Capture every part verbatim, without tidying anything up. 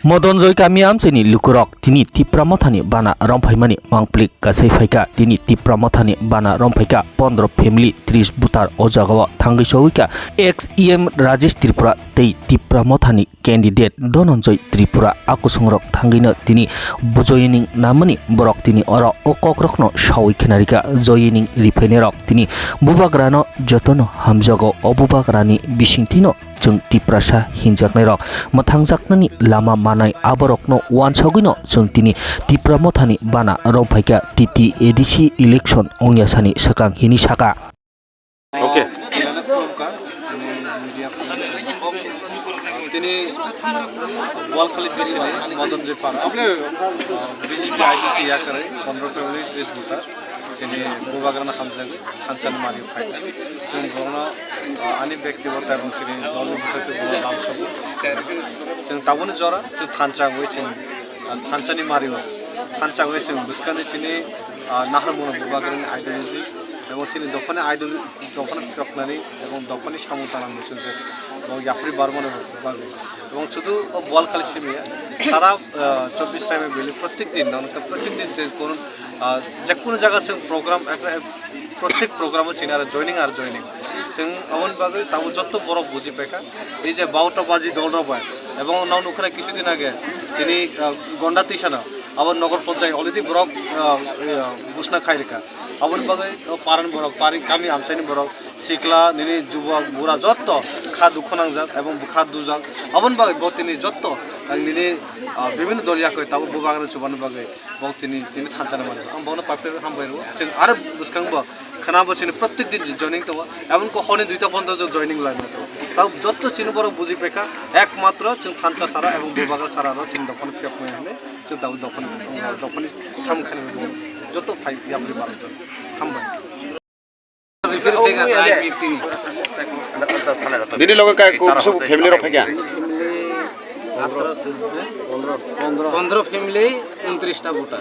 Modonjoi kami amchaini lukurok tini Tipra Mothani bana romphaimani mangplik kasai phaikha. Tini Tipra Mothani bana romphaikha pondro family tris voter o jagao thangwi sogwikha ex E M Rajesh Tripura tei Tipra Mothani candidate Dhananjay Tripura. A kusungrok thangwino tini bujoining namani borok tini oro o kokrokno sawi khnarikha. Joining riphainairok tini bubagrano jotono hamjago. O bubagrani bisingtwino chwng Tiprasa hinjaknairok mwthangjaknani lama manai, aborokno uansugwino chwng tini Tipra Mothani bana romphaikha T T A D C election ongyasani swkang, hini saka. Okay. Tini Boalkhali D C ni Modonjoi Para, B J P I D T yakarwi pondro February tris buta. Chini bubagrano hamjagwi thanchani mari phai. Chwng borokno, ah, ani bektigoto tei chini dolni bwkhak twi borokno lam sogo. Chwng tabukni jora chwng thanchagwi chwng, ah, thanchani mario. Thanchagwi chwng bwskangni chini, ah, naharmungno bubagrani ideology, ebo chini dophani ideology, dophani phiyoknani ebo dophani samung tangnani chwng je bo yapri barmani bagwi. Ebo chudu o Boalkhali simi sara, ah, chobbish Raima Valley protek din, nang kha protek din je kono, ah, je kono jaga chwng program, ekta, protek program o chini aro joining, aro joining. Chwng aboni bagwi tabuk jotto borok buji paikha. Ei je baroto baji dol rok bai, ebong nang nukha na kisu din age chini, ah, Gonda Tisano abo Nogor Ponchayat already borok, ah, ah, busna khai rikha. Aboni bagwi o parani borok, pari kami amchaini borok, sikla, nini jubok, bura jotto kha dukhu nangjak ebong kha dujak. Aboni bagwi bo tini jotto ang nini, ah, bibhinno dol yakwi tabuk bubagrano chubani bagwi bo tini, tini thanchani mani. Ang bono paipre hambai rwo. Chwng aro bwskango khwnabo chini protek din joining tongo. Ebong ko honi duita pondo jo joining lai mato. Tabuk jotto chini borok buji paikha, ekmatro chwng thancha sara ebong bubagra sara ro chini dophano phiyok maya hwnwi. Chwng tabuk dophani, dophani samung khainani bo joto phai yapri barok jon. Hambai. Nini loge kai ko bisu family rok phaikha? Pondro family, untris ta voter.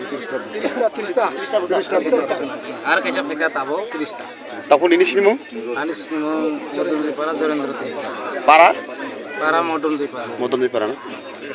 Ar kaisa phaikha tabuk tris ta. Taphuk nini sinimung? Ani sinimung Modonjoi Para, Jorendra Tripura. Para? Para Modonjoi Para. Modonjoi Para na?